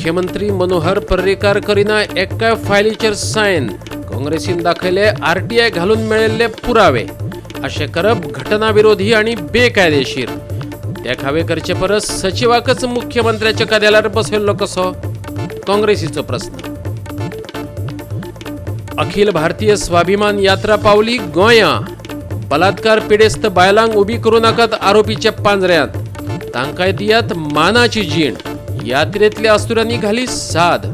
मुख्यमंत्री मनोहर पर्रीकार करिना एकाय फायलीचेर सायन. काँग्रेसीन दाखयले आरटीआय घालून मेळिल्ले पुरावे. अशें करप घटना विरोधी आनी बेकायदेशीर. देखावे करचे परस सचिवाकच मुख्यमंत्र्याच्या कदेलार बसयल्लो कसो, काँग्रेसीचो प्रस्न. अखिल भारतीय स्वाभिमान यात्रा पावली गोंया. बलात्कार पिडेस्त बायलांक उबी करूं नाकात आरोपीच्या पांजऱ्यांत, तांकांय दियात मानाची जीण. यात्रेतल्या अस्तुऱ्यांनी घाली साद.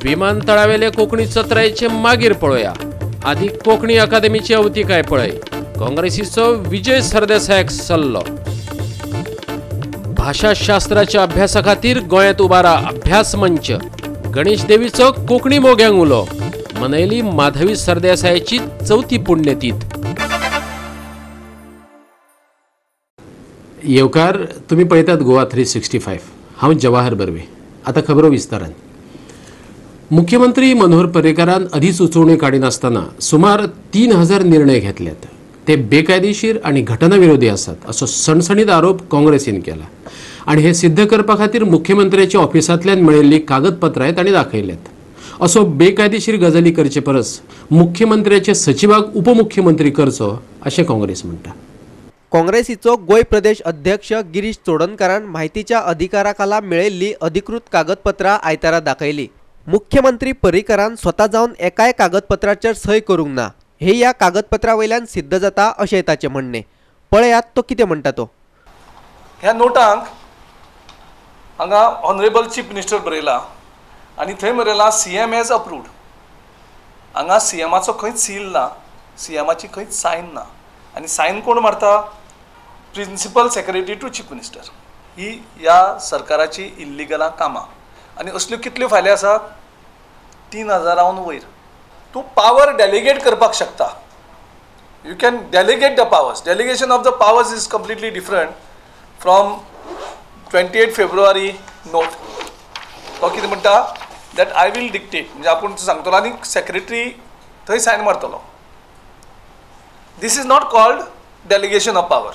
विमानतळावेले कोंकणी चत्रायेचे मागीर पळोवया, आदी कोंकणी अकादेमीची अवतिकाय पळय. काँग्रेसीचो विजय सरदेसायाक सल्लो. भाशाशास्त्राच्या अभ्यासा खातीर गोंयांत उबारा अभ्यास मंच. गणेश देवीचो कोंकणी मोग्यांक उलो. मनयली माधवी सरदेसायाची चवथी पुण्यतीथ. येवकार, तुमी पळयतात गोवा 365. हांव जवाहर बर्वे. आतां खबरो विस्तारान. मुख्यमंत्री मनोहर पर्रीकारान अधिसुचोवणी काडिनासतना सुमार 3000 निर्णय घेतल्यात. ते बेकायदेशीर आनी घटनाविरोधी आसात असो सणसणीत आरोप काँग्रेसीन केला आनी हे सिद्ध करपा खातीर मुख्यमंत्र्याच्या ऑफिसांतल्यान मेळिल्ली कागदपत्रांय तांणी दाखयल्यात. असो बेकायदेशीर गजाली करचे परस मुख्यमंत्र्याच्या सचिवाक उपमुख्यमंत्री करचो अशें काँग्रेस म्हणटा. काँग्रेसीचो गोंय प्रदेश अध्यक्ष गिरीश चोडणकारान माहितीच्या अधिकाराखाला मेळिल्ली अधिकृत कागदपत्रां आयतारा दाखयली. मुख्यमंत्री पर्रीकारान स्वता जावन एकाय कागदपत्राचेर सय करूंक ना हे ह्या कागदपत्रा वयल्यान सिद्ध जाता अशें ताचें म्हणणें. पळयात तो कितें म्हणटा तो. ह्या नोटांक हांगा ऑनरेबल चीफ मिनिस्टर बरयला आनी थंय बरयला सीएम हॅज अप्रूव्ड. हांगा सीएमाचो खंयच सील ना, सीएमाची खंयच सायन ना. आनी सायन कोण मारता? Principal secretary to chief minister. ही ह्या सरकाराची इल्लिगलां कामां. आनी असल्यो कितल्यो फायली आसात? 3000 वयर. तूं पावर डेलिगेट करपाक शकता. You can delegate the powers. Delegation of the powers is completely different from 28 February note. तो कितें म्हणटा that I will dictate, म्हणजे आपूण सांगतलो आनी सेक्रेटरी थंय sign मारतलो. This is not called delegation of power.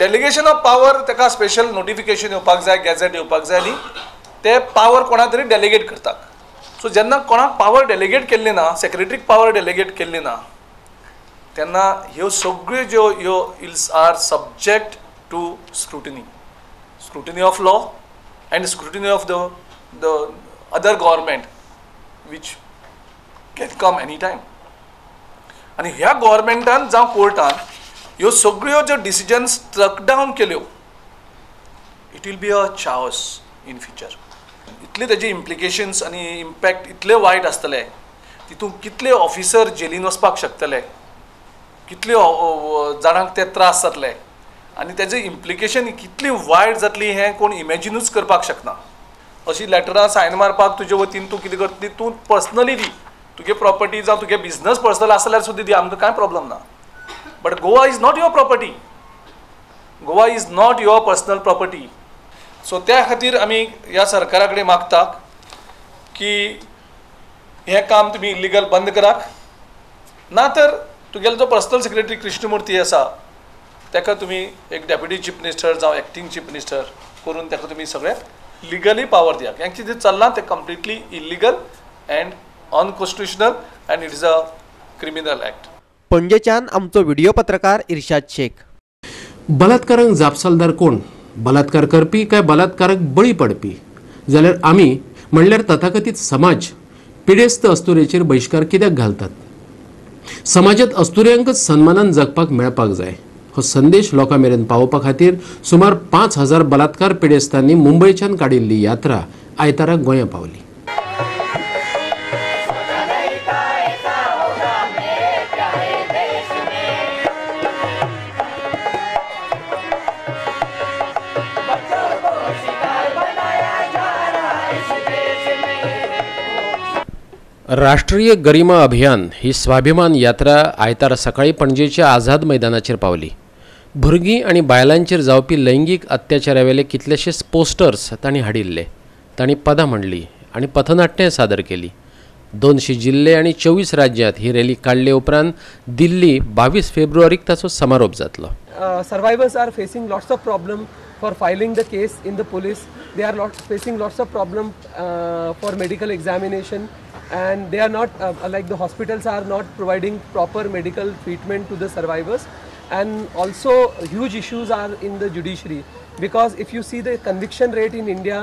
Delegation of power ताका special notification येवपाक जाय, गॅझेट येवपाक जाय आनी ते पावर कोणा तरी डेलिगेट करतात. सो जेन्ना कोणाक पावर डेलिगेट केल्ली ना, सेक्रेटरीक पावर डेलिगेट केल्ली ना, तेन्ना ह्यो सगळ्यो ज्यो ह्यो ills are subject to scrutiny, scrutiny of law and scrutiny of the the other government which can come any time. आनी ह्या गव्हर्मेंटान जावं कोर्टान ह्यो सगळ्यो ज्यो डिसिजन स्ट्रक डावन केल्यो, it will be a chaos in future. इतले ताजे इम्प्लिकेशन्स आनी इम्पॅक्ट इतले वायट आसतले, तितून कितले ऑफिसर जेलीन वचपाक शकतले, कितले जाणांक ते त्रास जातले आनी ताजे इम्प्लिकेशन कितली वायट जातली हें कोण इमॅजिनूच करपाक शकना. अशी लॅटरां सायन मारपाक तुजे वतीन तूं कितें करतली, तूं पर्सनली दी, तुगे प्रॉपर्टी जावं तुगे बिजनस पर्सनल आसा जाल्यार सुद्दां दी, आमकां कांय प्रॉब्लम ना. But Goa is not your property. Goa is not your personal property. So त्या खातीर आमी ह्या सरकारा कडेन मागता की हें काम तुमी इल्लिगल बंद करात, ना तर तुगेलो जो पर्सनल सेक्रेटरी कृष्णमूर्ती आसा ताका तुमी एक डेप्युटी चीफ मिनिस्टर जावं एक्टींग चीफ मिनिस्टर करून ताका तुमी सगळें लिगली पावर दियात. हें कितें चल्लां तें completely illegal and unconstitutional and it is a criminal act. पणजेच्यान आमचो व्हिडिओ पत्रकार इर्शाद शेख. बलात्कारांक जापसालदार कोण? बलात्कार करपी काय बलात्कारक बळी पडपी? जाल्यार आमी म्हणल्यार तथाकथीत समाज पिडेस्त अस्तुरेचेर बहिश्कार कित्याक घालतात? समाजांत अस्तुऱ्यांकच सन्मानान जगपाक मेळपाक जाय हो संदेश लोकां मेरेन पावोवपा खातीर सुमार 5000 बलात्कार पिडेस्तांनी मुंबयच्यान काडिल्ली यात्रा आयतारा गोंया पावली. राष्ट्रीय गरिमा अभियान ही स्वाभिमान यात्रा आयतारा सकाळी पणजेच्या आझाद मैदानाचेर पावली. भुरगीं आनी बायलांचेर जावपी लैंगीक अत्याचारावेले कितलेशेच पोस्टर्स तांणी हाडिल्ले. तांणी पदां म्हणली आनी पथनाट्यां सादर केली. 200 जिल्ले आनी 24 राज्यांत ही रॅली काडले उपरांत दिल्ली 22 फेब्रुवारीक ताचो समारोप जातलो. Survivors are facing lots of problem. for filing the case in the police. They are facing lots of problem for medical examination, and they are not like the hospitals are not providing proper medical treatment to the survivors. And also huge issues are in the judiciary, because if you see the conviction rate in India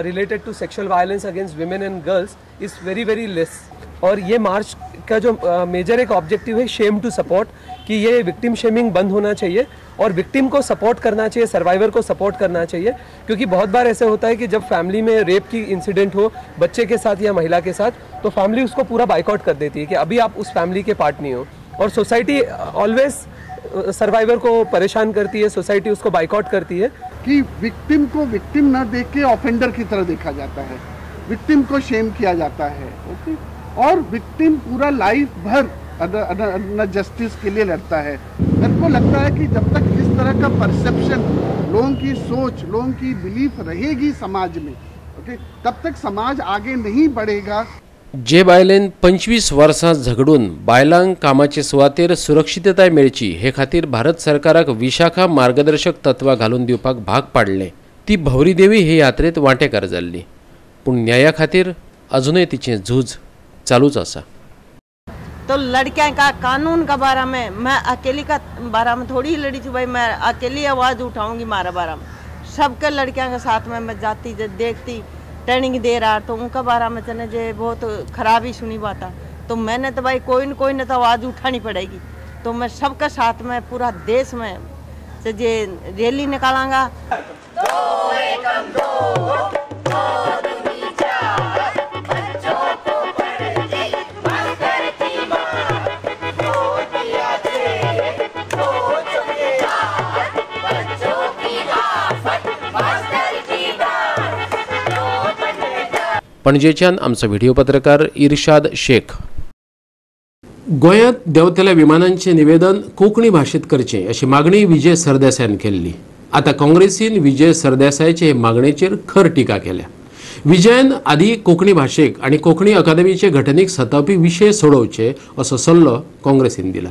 related to sexual violence against women and girls is very very less. और ये मार्च का जो major एक objective है Shem two support, कि ये victim shaming बंद होना चाहिए और victim को support करना चाहिए, सर्वाइवर को सपोर्ट करना चाहिए। क्योंकि बहुत बार ऐसे होता है कि जब फैमिली में रेप की इंसिडेंट हो बच्चे के साथ या महिला के साथ, तो फैमिली उसको पूरा बाइकआउट कर देती है कि अभी आप उस फैमिली के पार्ट नहीं हो। और सोसाइटी ऑलवेज सर्वाइवर को परेशान करती है, सोसाइटी उसको बाइकआउट करती है। कि विक्टिम को विक्टिम ना देख के ऑफेंडर की तरह देखा जाता है, विक्टिम को शेम किया जाता है, ओके। और विक्टिम पूरा लाइफ भर जस्टिस के लिए लड़ता है। मेरे को लगता है कि जब तक इस तरह का परसेप्शन, लोगों की सोच, लोगों की बिलीफ रहेगी समाज में, ओके, तब तक समाज आगे नहीं बढ़ेगा। जे बायलेन 25 वर्सां झगडून बायलांक कामाचे सुवातेर सुरक्षितताय मेळची हे खातीर भारत सरकाराक विशाखा मार्गदर्शक तत्वां घालून दिवपाक भाग पाडलें, ती भवरी देवी हे यात्रेत वांटेकार जाल्ली, पूण न्याया खातीर अजूनय तिचें झूज चालूच आसा। तो लड़कियां का कानून का बारे में मैं अकेली का बारे में थोड़ी ही लड़ी थी भाई, मैं अकेली आवाज़ उठाऊंगी मारा बारे में, सबके लड़कियां के साथ में मैं जाती देखती ट्रेनिंग दे रहा तो उनका बारे में चने जे बहुत खराब ही सुनी बात, तो मैंने तो भाई कोई न तो आवाज़ उठानी पड़ेगी। तो मैं सबके साथ में पूरा देश में से जे रैली निकालांगा। पणजेच्यान आमचो व्हिडिओ पत्रकार इर्शाद शेख। गोंयांत देंवतल्या विमानांचें निवेदन कोंकणी भाशेंत करचें अशी मागणी विजय सरदेसायान केल्ली। आतां काँग्रेसीन विजय सरदेसायाचे हे मागणेचेर खर टिका केल्या। विजयान आदी कोंकणी भाशेक आनी कोंकणी अकादमीचे घटनेक सतावपी विशय सोडोवचे असो सल्लो काँग्रेसीन दिला।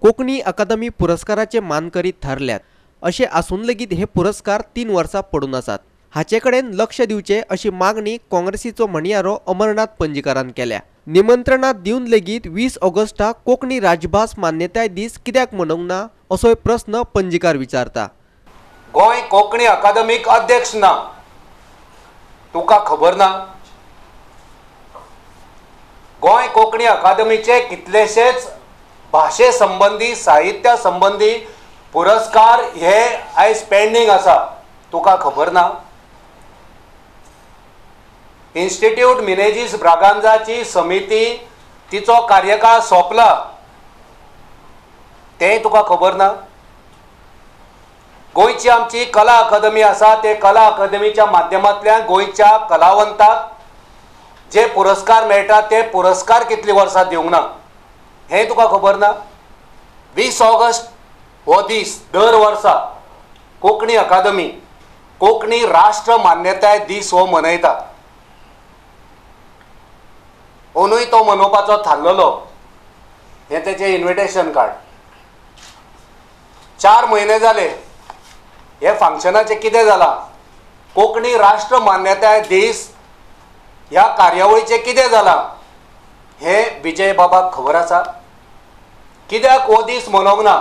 कोंकणी अकादमी पुरस्काराचे मानकरी थारल्यात, अशें आसून लेगीत हे पुरस्कार 3 वर्सां पडून आसात। हाचे कडेन लक्ष दिवचें अशी मागणी काँग्रेसीचो म्हणयारो अमरनाथ पणजीकारान केल्या। निमंत्रणां दिवन लेगीत 20 ऑगस्टाक कोंकणी राजभास मान्यताय दीस कित्याक मनोवंक ना असोय प्रस्न पणजीकार विचारता। गोंय कोंकणी अकादमीक अध्यक्ष ना, तुका खबर ना? गोंय कोंकणी अकादमीचे कितलेशेच भाशे संबंदी, साहित्या संबंदी पुरस्कार हे आयज पेंडींग आसा, तुका खबर ना? इन्स्टिट्यूट मिनेजीस ब्रागांजाची समिती तिचो कार्यकाळ सोंपला, तें तुका खबर ना? गोंयची आमची कला अकादमी आसा, ते कला अकादमीच्या माध्यमांतल्यान गोंयच्या कलावंताक जे पुरस्कार मेळटा ते पुरस्कार कितली वर्सां दिवंक ना हें तुका खबर ना? 20 ऑगस्ट हो दीस दर वर्सा कोंकणी अकादमी कोंकणी राष्ट्र मान्यताय दीस हो मनयता। अंदूय तो मनोवपाचो थारलेलो, हें तेचें इन्विटेशन कार्ड। 4 म्हयने जाले हे फंक्शनाचें कितें जालां? कोंकणी राष्ट्र मान्यताय दीस ह्या कार्यावळीचें कितें जालां हें विजय बाबाक खबर आसा? कित्याक हो दीस मनोवंक ना?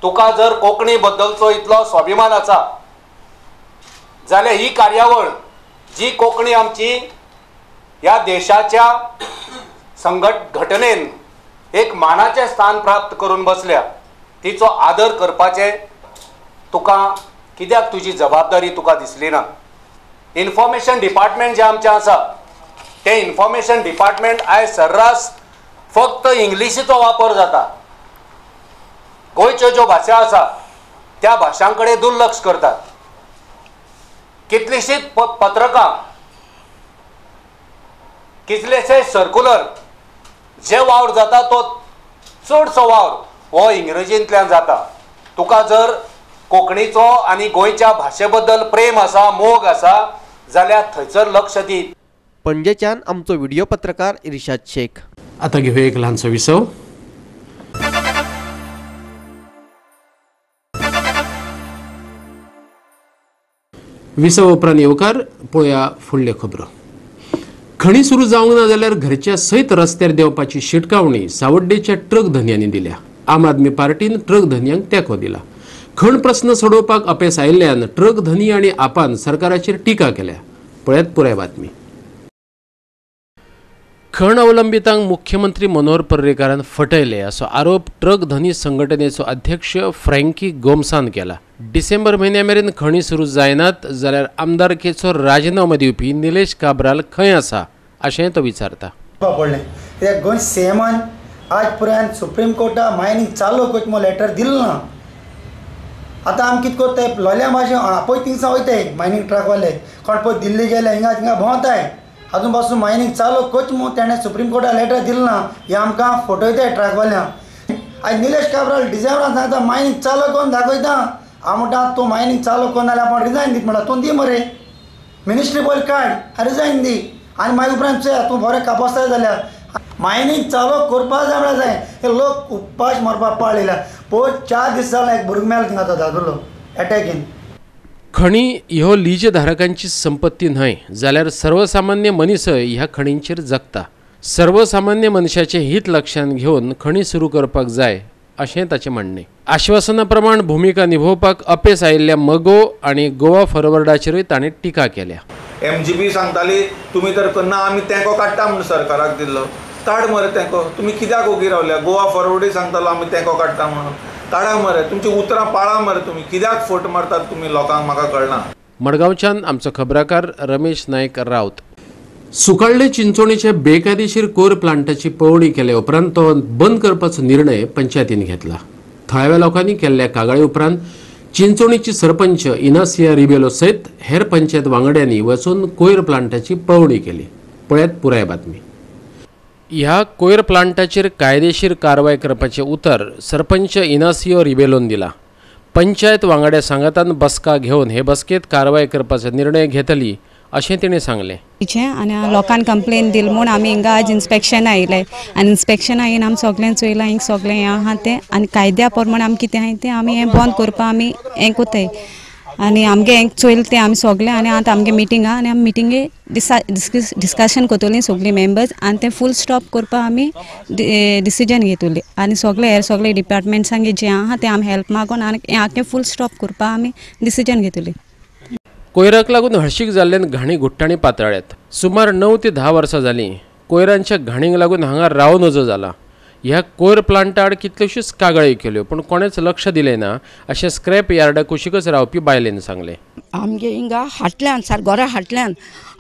तुका जर कोंकणी बद्दलचो इतलो स्वाभिमान आसा जाल्यार ही कार्यावळ जी कोंकणी आमची ह्या देशाच्या संघट घटनेन एक मानाचें स्थान प्राप्त करून बसल्या तिचो आदर करपाचें तुका कित्याक तुजी जबाबदारी तुका दिसली ना? इन्फॉर्मेशन डिपार्टमेंट जें आमचें आसा तें इन्फॉर्मेशन डिपार्टमेंट आयज सर्रास फक्त इंग्लिशीचो वापर जाता, गोंयच्यो ज्यो भाशा आसा त्या भाशां कडेन दुर्लक्ष करतात। कितलीशींच पत्रकां, कितलेशे सर्कुलर जे वावर जाता तो चडसो वावर हो इंग्रजींतल्यान जाता। तुका जर कोंकणीचो आनी गोंयच्या भाशे बद्दल प्रेम आसा, मोग आसा जाल्यार थंयसर लक्ष दी। पणजेच्यान आमचो व्हिडिओ पत्रकार इर्शाद शेख। आतां घेवया एक ल्हानसो विसव। विसव उपरांत येवकार पळोवया फुडल्यो खबरो. खणी सुरू जावंक ना जाल्यार घरच्या सयत रस्त्यार देंवपाची शिटकावणी सावड्डेच्या ट्रक धनयांनी दिल्या. आम आदमी पार्टीन ट्रक धनयांक तेंको दिला. खण प्रस्न सोडोवपाक अपेस आयिल्ल्यान ट्रक धनी आनी आपान सरकाराचेर टिका केल्या. पळयात पुराय बातमी. खण अवलंबितांक मुख्यमंत्री मनोहर पर्रीकारान फटयले असो आरोप ट्रक धनी संघटनेचो अध्यक्ष फ्रँकी गोम्सान केला. डिसेंबर म्हयन्या मेरेन खणी सुरू जायनात जाल्यार आमदारकेचो राजिनामो दिवपी निलेश काब्राल खंय आसा अशें तो विचारता. पडलें कित्याक गोंय सीएमान आज पर्यंत सुप्रीम कोर्टा मायनींग चालू करता म्हूण लेटर दिलें ना. आतां आमी कितें करताय लोलया मातशें पळय थिंगसान वयताय मायनींग ट्रकवाले कोण पळय दिल्ली गेले हिंगा थिंगा भोंवताय आजून पासून मायनींग चालू करचें म्हूण तेणें सुप्रीम कोर्टा लेटर दिलें ना. हें आमकां फटयताय ट्रकवाल्यांक. आयज निलेश काब्राल डिसेंबरान सांगता मायनींग चालू करून दाखयता. हांव म्हणटा तूं मायनींग चालू करून जाल्यार आपूण रिजायन दिता म्हणटा. तूं दी मरे मिनिस्ट्री पयलीं काड रिजायन दी आनी मागीर उपरांत चोया तूं बरें कापसताय जाल्यार. मायनींग चालू करपा जाय म्हळ्यार जाय. हे लोक उपाश मरपाक पाळिल्ल्या. पयर 4 दीस जाले एक भुरगो मेलो थिंगा तो दादुलो एटॅकीन. खणी ह्यो लीज धारकांची संपत्ती न्हय जाल्यार सर्वसामान्य मनीसय ह्या खणींचेर जगता. सर्वसामान्य मनशाचें हित लक्षांत घेवन खणी सुरू करपाक जाय अशें ताचें म्हणणें. आश्वासना प्रमाण भुमिका निभोवपाक अपेस आयिल्ल्या मगो आनी गोवा फॉरवर्डाचेरूय ताणें टिका केल्या. एमजीबी सांगताली तुमी तर करना आमी तेंको काडटा म्हूण सरकाराक दिल्लो. काड मरे तेंको, तुमी कित्याक ओगी रावल्या? गोवा फॉरवर्डूय सांगतालो आमी तेंको काडटा म्हणून. काडा मरे, तुमची उतरां पाळा मरे, तुमी कित्याक फट मारतात तुमी लोकांक म्हाका कळना. मडगांवच्यान आमचो खबराकार रमेश नायक राऊत. सुकाळ्ळे चिंचोणीच्या बेकायदेशीर कोयर प्लांटाची पळोवणी केले उपरांत तो बंद करपाचो निर्णय पंचायतीन घेतला. थळाव्या लोकांनी केल्ल्या कागाळी उपरांत चिंचोणीची सरपंच इनासिया रिबेलो सयत हेर पंचायत वांगड्यांनी वचून कोयर प्लांटाची पळोवणी केली. पळयात पुराय बातमी. ह्या कोयर प्लांटाचेर कायदेशीर कारवाय करपाचें उतर सरपंच इनासियो रिबेलोन दिला. पंचायत वांगड्या सांगातान बसका घेवन हे बसकेत कारवाय करपाचो निर्णय घेतली अशें तिणें सांगलें. आनी लोकांक कंप्लेन दिल म्हूण आमी हिंगा आज इन्स्पेक्शन आयले आनी इन्स्पेक्शन येवन आमी सगळें चोयलां हिंगा सगळें हें आहा तें आनी कायद्या प्रमाण आमी कितें आहा तें आमी हें बंद करपाक आमी हें कोताय आनी आमगे हें चोयलें तें आमी सगळें आनी आतां आमगे मिटींग आहा आनी आमी मिटिंगे डिस्कशन करतलीं सगळीं मेंबर्स आनी तें फूल स्टॉप करपाक आमी डिसिजन घेतली आनी सगळे हेर सगळे डिपार्टमेंट्सांगे जें आहा तें आमी हेल्प मागून आनी हें आख्खें फूल स्टॉप करपाक आमी डिसिजन घेतली. कोयराक लागून हळशीक जाल्ल्यान घाणी घुट्टाणी पातळ्ळ्यात. सुमार 9 ते 10 वर्सां जालीं कोयरांच्या घाणींक लागून हांगा राव नजो जाला. ह्या कोयर प्लांटा आड कितल्योश्योच कागाळी केल्यो पूण कोणेच लक्ष दिलें ना अशें स्क्रॅप यार्डा कुशीकच रावपी बायलेन सांगलें. आमगे हिंगा हाटल्यान सार घरा हाटल्यान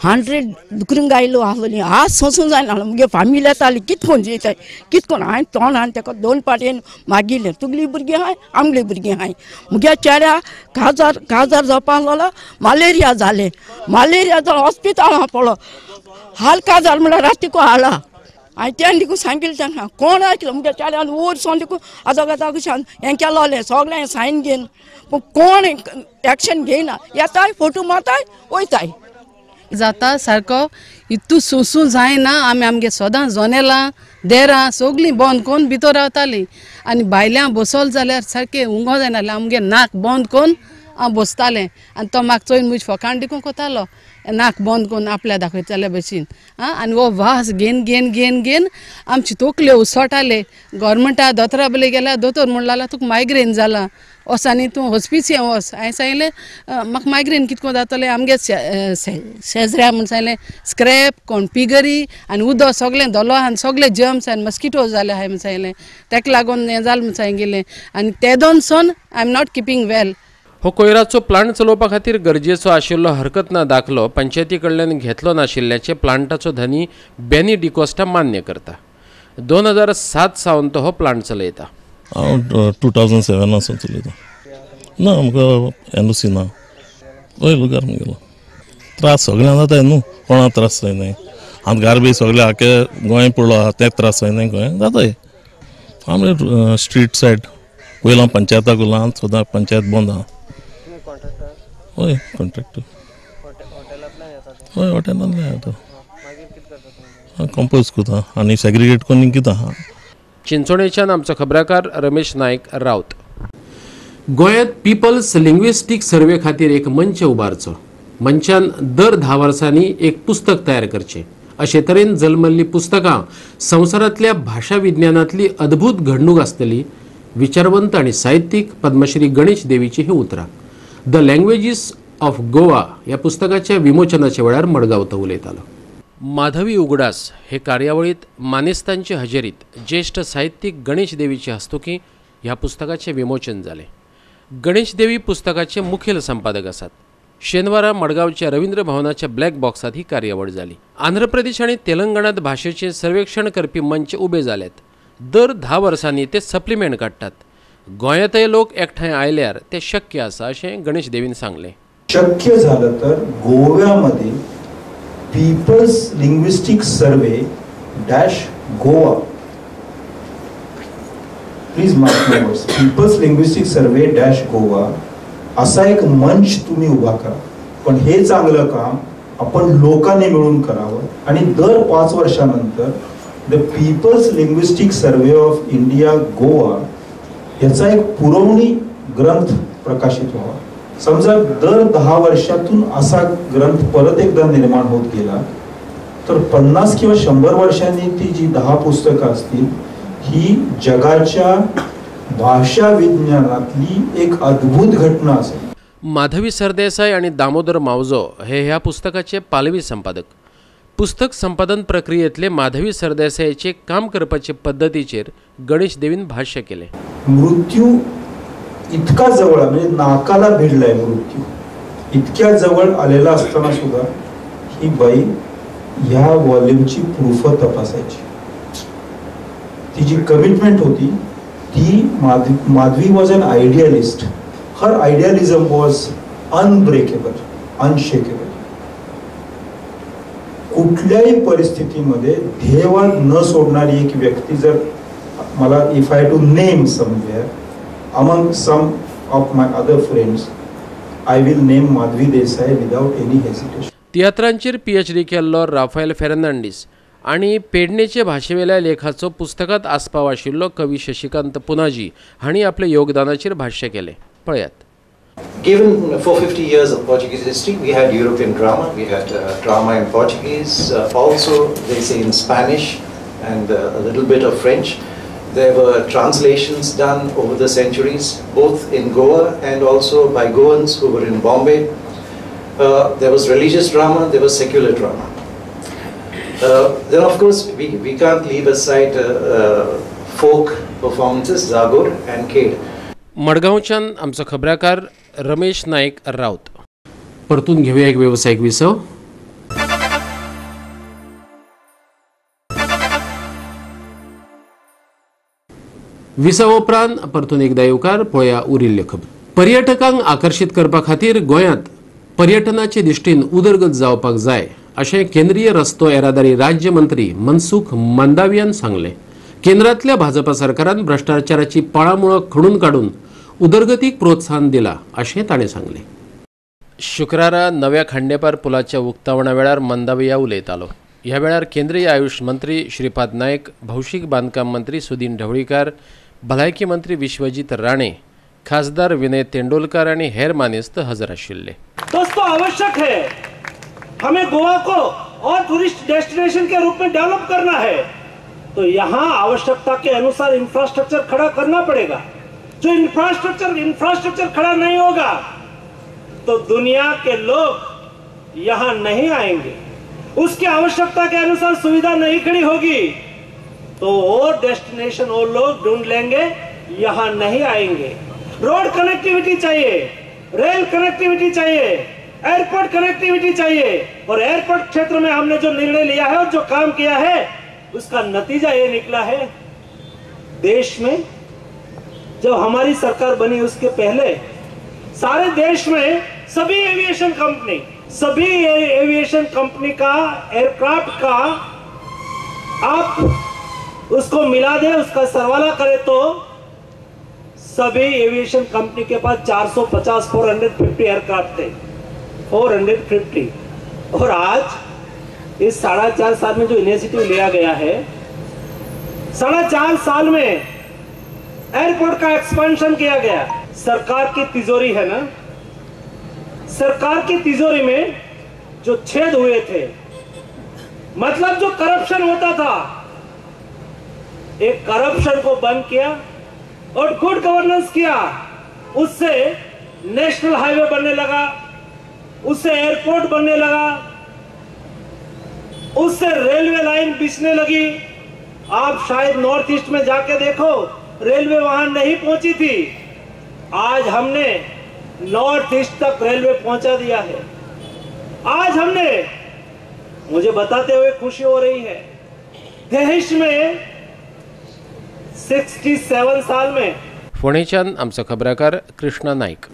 100 दुकरूंक आयलो आसलोली आज सोंसूं जायना. मुगे फामील येताली कित कोण जेयताय कित कोण. हांवें तोंड हाडून तेका 2 पाटयेन मागिल्लें तुगली भुरगीं आहाय आमगली भुरगीं आहाय. मुगे चेड्या काजार काजार जावपा आसलोलो मलेरिया जालें. मलेरिया जावन हॉस्पिटलां पडलो. हाल काजार म्हणल्यार रातीको हाडला. हांवें तें देखून सांगिल्लें तांकां कोण आयकलो. मुगे चेड्यान वयर सोन देखून आजो कशान हें केलोलें सगळें सायन घेवन पूण कोण एक्शन घेयना. येताय फोटो मारताय वयताय. जाता सारको इतू सोंसूं जायना. आमी आमगे सदां जनेलां देरां सगळीं बंद करून भितर रावतालीं आनी भायल्यान बसल जाल्यार सारकें उंगो जायना. आमगे नाक बंद करून हांव बसतालें आनी तो म्हाका चोयन म्हजी फकांड देखून कोतालो नाक बंद करून आपल्या दाखयताल्या भशेन. आं आनी हो वास घेन घेन घेन घेन आमची तकल्यो उसोटाले. गोवोरमेंटा दोतोरा बले गेल्यार दोतोर म्हणून लागला तुका मायग्रेन जाला वच आनी तूं हॉस्पिसियम वच. हांवें सांगलें म्हाका मायग्रेन कितको जातलें. आमगे शेजऱ्या म्हूण सांगलें स्क्रॅप कोण पिगरी आनी उदक सगळें धोलो आनी सगळे जर्म्स आनी मस्किटोज जाले हांवें म्हूण सांगलें. तेका लागून हें जालें म्हूण सांगिल्लें आनी ते दोन सोन I am not keeping well. हो कोयराचो प्लांट चलोवपा खातीर गरजेचो आशिल्लो हरकत ना दाखलो पंचायती कडल्यान घेतलो नाशिल्ल्याचें प्लांटाचो धनी बेनी डिकोस्टा मान्य करता. 2007 सावन तो हो प्लांट चलयता. हांव 2007 सावन चलयता. ना आमकां एनओसी ना. हय लुगार मुगेलो त्रास सगळ्यांक जाताय न्हू, कोणाक त्रास जायनाय. आतां गार्बेज सगळे आख्खे गोंय पडलो आहा तें त्रास जायनाय. गोंय जाताय. आमगे स्ट्रीट सायड वयला पंचायताक उरला सदां पंचायत बंद आहा. हय कॉन्ट्रॅक्टर. हय हॉटेलांतल्यान येता. कंपोज करता आनी सेग्रिगेट करून किता. चिंचोणेच्यान आमचो खबराकार रमेश नायक राऊत. गोंयांत पिपल्स लिंग्विस्टीक सर्वे खातीर एक मंच उबारचो. मनशान दर 10 वर्सांनी एक पुस्तक तयार करचें. अशे तरेन जल्मल्ली पुस्तकां संवसारांतल्या भाशा विज्ञानांतली अद्भूत घडणूक आसतली. विचारवंत आनी साहित्यीक पद्मश्री गणेश देवीची ही उतरां the languages of Goa ह्या पुस्तकाच्या विमोचनाच्या वेळार मडगांव तो उलयतालो. माधवी उगडास हे कार्यावळीत मानेस्तांचे हजेरीत ज्येष्ठ साहित्यीक गणेश देवीचे हस्तुकीं ह्या पुस्तकाचें विमोचन जालें. गणेश देवी पुस्तकाचे मुखेल संपादक आसात. शेनवारा मडगांवच्या रवींद्र भवनाच्या ब्लॅक बॉक्सात ही कार्यावळ जाली. आंध्र प्रदेश आनी तेलंगणात भाशेचें सर्वेक्षण करपी मंच उबे जाल्यात. दर 10 वर्सांनी ते सप्लिमेंट काडटात. गोंयांतय लोक एकठांय आयल्यार तें शक्य आसा अशें गणेश देवीन सांगलें. शक्य झालं तर गोव्यामध्ये people's linguistic survey dash Goa, please mark my words, people's linguistic survey dash Goa असा एक मंच तुम्ही उभा करा. पण हे चांगलं काम आपण लोकांनी मिळून करावं आणि दर 5 वर्षानंतर the people's linguistic survey of India Goa याचा एक पुरवणी ग्रंथ प्रकाशित व्हावा. समजा दर 10 वर्षातून असा ग्रंथ परत एकदा निर्माण होत गेला तर 50 किंवा 100 वर्षांनी ती जी 10 पुस्तकं असतील ही जगाच्या भाषा विज्ञानातली एक अद्भुत घटना असेल. माधवी सरदेसाय आणि दामोदर मावजो हे ह्या पुस्तकाचे पालवी संपादक. पुस्तक संपादन प्रक्रियेतले माधवी सरदेसायाचे काम करपाचे पद्दतीचेर गणेश देवीन भाष्य केले. मृत्यू इतका जवळ, म्हणजे नाकाला भिडलाय मृत्यू, इतक्या जवळ आलेला असताना सुद्धा ही बाई ह्या व्हॉल्यूमची प्रूफ तपासायची. ती जी कमिटमेंट होती ती Madhavi was an idealist. Her idealism was unbreakable, unshakable. कुठल्याही परिस्थितीमध्ये ध्येयवाद न सोडणारी एक व्यक्ती जर मला if I to name somewhere among some of my other friends, I will name Madhavi Desai without any hesitation. तियात्रांचेर PhD केल्लो राफायल फेर्नांडीस आनी पेडणेचे भाशेवेल्या लेखाचो पुस्तकांत आस्पाव आशिल्लो कवी शशिकांत पुनाजी हांणी आपल्या योगदानाचेर भाष्य केलें. पळयात. Given 450 years of Portuguese history, we had European drama, we had drama in Portuguese, also they say in Spanish and a little bit of French. There were translations done over the centuries, both in Goa and also by Goans who were in Bombay. There was religious drama, there was secular drama. Then of course we can't leave aside folk performances, Zagor and Khed. मडगांवच्यान आमचो खबराकार रमेश नाईक राऊत. परतून घेऊया एक वेवसायिक विसव. विसव उपरांत परतून एकदा येवकार. पळया उरिल्ल्यो खबर. पर्यटकांक आकर्शीत करपा खातीर गोंयांत पर्यटनाचे दृश्टीन उदरगत जावपाक जाय अशें केंद्रीय रस्तो येरादारी राज्य मंत्री मनसुख मंदावियान सांगलें. केंद्रांतल्या भाजपा सरकारान भ्रश्टाचाराची पाळामुळां खणून काडून उदरगतीक प्रोत्साहन दिला अशें ताणें सांगलें. शुक्रारा नव्या खांडेपार पुलाच्या उक्तावणा वेळार मंदाविया उलयतालो. ह्या वेळार केंद्रीय आयुष मंत्री श्रीपाद नायक, भौशीक बांदकाम मंत्री सुदीन ढवळीकार, भलायकी मंत्री विश्वजीत राणे, खासदार विनय तेंडुलकर आनी हेर मानेस्त हजर आशिल्ले. दोस्तों, आवश्यक है हमें गोवा को और टूरिस्ट डेस्टिनेशन के रूप में डेवलप करना है तो यहाँ आवश्यकता के अनुसार इंफ्रास्ट्रक्चर खड़ा करना पड़ेगा. जो इंफ्रास्ट्रक्चर खड़ा नहीं होगा तो दुनिया के लोग यहाँ नहीं आएंगे. उसकी आवश्यकता के अनुसार सुविधा नहीं खड़ी होगी तो और डेस्टिनेशन और लोग ढूंढ लेंगे, यहाँ नहीं आएंगे. रोड कनेक्टिविटी चाहिए, रेल कनेक्टिविटी चाहिए, एयरपोर्ट कनेक्टिविटी चाहिए. और एयरपोर्ट क्षेत्र में हमने जो निर्णय लिया है और जो काम किया है उसका नतीजा ये निकला है, देश में जब हमारी सरकार बनी उसके पहले सारे देश में सभी एविएशन कंपनी का एयरक्राफ्ट का आप उसको मिला दे, उसका सरवाला करे तो सभी aviation company K pass 450 aircraft थे, 450. और आज इस 4.5 साल में जो इनिशिएटिव लिया गया है, 4.5 साल में एयरपोर्ट का एक्सपेंशन किया गया. सरकार की तिजोरी है ना, सरकार की तिजोरी में जो छेद हुए थे, मतलब जो करप्शन होता था, एक करप्शन को बंद किया और गुड गवर्नेंस किया। उससे नेशनल हाईवे बनने लगा, उससे एयरपोर्ट बनने लगा, उससे रेलवे लाइन बिछने लगी। आप शायद नॉर्थ ईस्ट में जाके देखो, रेलवे वहां नहीं पहुंची थी। आज हमने नॉर्थ ईस्ट तक रेलवे पहुंचा दिया है। आज हमने, मुझे बताते हुए खुशी हो रही है, देश में 67 साल में। फोंडेच्यान आमचो खबराकार कृष्णा नाईक।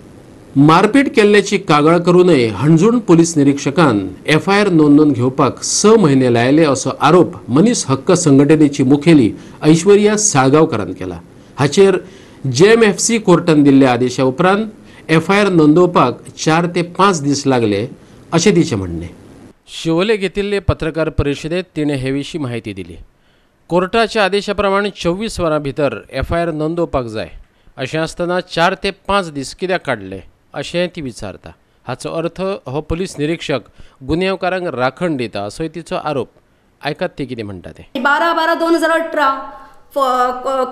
मारपीट केल्ल्याची कागाळ करूनय हणजूण पुलीस निरीक्षकान एफआयआर नोंदोवन घेवपाक 6 म्हयने लायले असो आरोप मनीस हक्क संघटनेची मुखेली ऐश्वर्या साळगांवकारान केला। हाचेर जेएमएफसी कोर्टान दिल्ल्या आदेशा उपरांत एफआयआर नोंदोवपाक 4 ते 5 दीस लागले अशें तिचें म्हणणें। शिवोले घेतिल्ले पत्रकार परिशदेंत तिणें हे विशीं म्हायती दिली। कोर्टाच्या आदेशा प्रमाण 24 वरां भितर एफआयआर नोंदोवपाक जाय अशें आसतना 4 ते 5 दीस कित्याक काडले अशें ती विचारता। हाचो अर्थ हो पुलीस निरीक्षक गुन्यांवकारांक राखण दिता असोय तिचो आरोप। आयकात ती कितें म्हणटा तें। 12/12/2018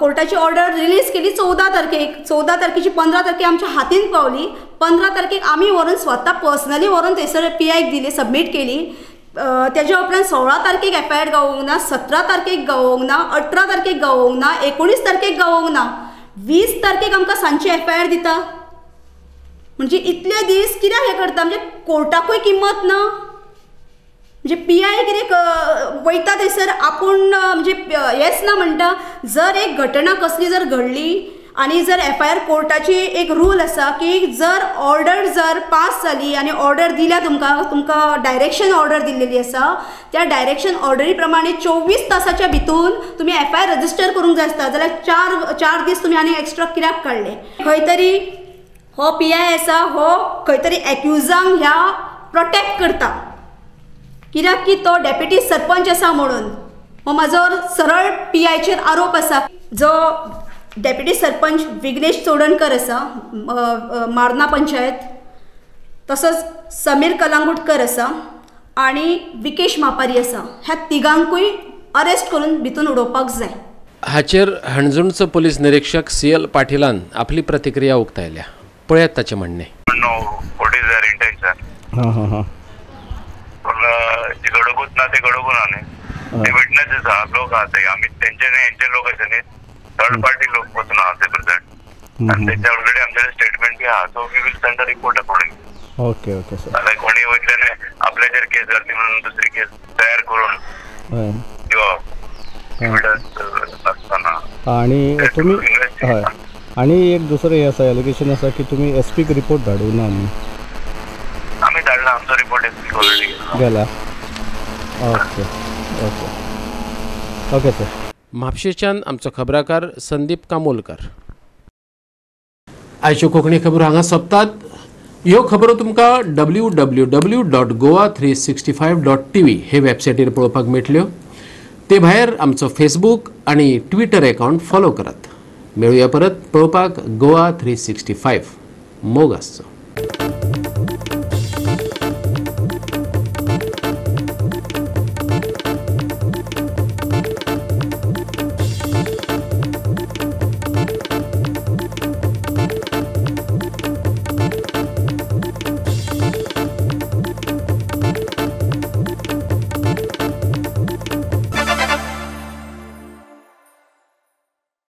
कोर्टाची ऑर्डर रिलीज केली 14 तारखेक। 14 तारखेची 15 तारखेक आमच्या हातीन पावली। 15 तारखेक आमी व्हरून स्वता पर्सनली व्हरून थंयसर पी आयक दिली, सबमीट केली। तेज्या उपरांत 16 तारखेक एफ I R गावोंक ना, 17 तारखेक गावोंक ना, 18 तारखेक गावोंक ना, 19 तारखेक गावोंक ना, 20 तारखेक आमकां सांजची एफ I R दिता। म्हणजे इतले दीस कित्याक हें करता? म्हणजे कोर्टाकूय किंमत ना। म्हणजे पी I कितें वयता थंयसर आपूण म्हणजे येस ना म्हणटा। जर एक घटना कसली जर घडली आनी जर एफ I R कोर्टाची एक रूल आसा की जर ऑर्डर जर पास जाली आनी ऑर्डर दिल्या तुमकां, तुमकां डायरेक्शन ऑर्डर दिल्लेली आसा, त्या डायरेक्शन ऑर्डरी प्रमाणे 24 तासाच्या भितून तुमी एफ I R register करूंक जाय आसता। जाल्यार 4 दीस तुमी आनी एक्स्ट्रा कित्याक काडले? खंय तरी हो पी I आसा हो खंय तरी एक्युजांक ह्या प्रोटेक्ट करता, कित्याक की तो डेप्युटी सरपंच आसा म्हणून। हो म्हाजो सरळ पी आयचेर आरोप आसा। जो डेप्युटी सरपंच विघ्नेश चोडणकर आसा मार्ना पंचायत, तसोच समीर कलांगुटकर आसा आनी विकेश मापारी आसा, ह्या तिगांकूय अरेस्ट करून भितून उडोवपाक जाय। हाचेर हणजूणचो पुलीस निरीक्षक सी एल पाटीलान आपली प्रतिक्रिया उक्तायल्या। पळयात ताचें म्हणणें। What is their intention? हां हां हां. पण जे घडोवकूच ना ते घडोवंक ना न्ही, ते विटनेसीस आहा, लोक आहा ते, आमी तेंचे न्ही हेंचे लोक अशे न्ही, थर्ड पार्टी लोक वचून आहा ते प्रेझेंट आनी तेंचे ऑलरेडी आमचे स्टेटमेंट बी आहा, so we will send a report accordingly. Okay okay sir. जाल्यार कोणी वयतल्यान आपल्याचेर केस घातली म्हणून दुसरी केस तयार करून दिवप एविडन्स नासतना। आनी तुमी हय, आनी एक दुसरें हें आसा, एलिगेशन आसा की तुमी एस पीक रिपोर्ट धाडूंक ना न्ही? आमी धाडला, आमचो रिपोर्ट एस पीक ऑलरेडी गेला. Okay okay okay sir. म्हापशेच्यान आमचो खबराकार संदीप कामोलकर। आयच्यो कोंकणी खबरो हांगा सोंपतात। ह्यो खबरो तुमकां www.goa365.tv हे वेबसायटीर पळोवपाक मेळटल्यो। ते भायर आमचो फेसबूक आनी ट्विटर अकावंट फॉलो करात। मेळुया परत पळोवपाक गोवा 365। मोग आसचो।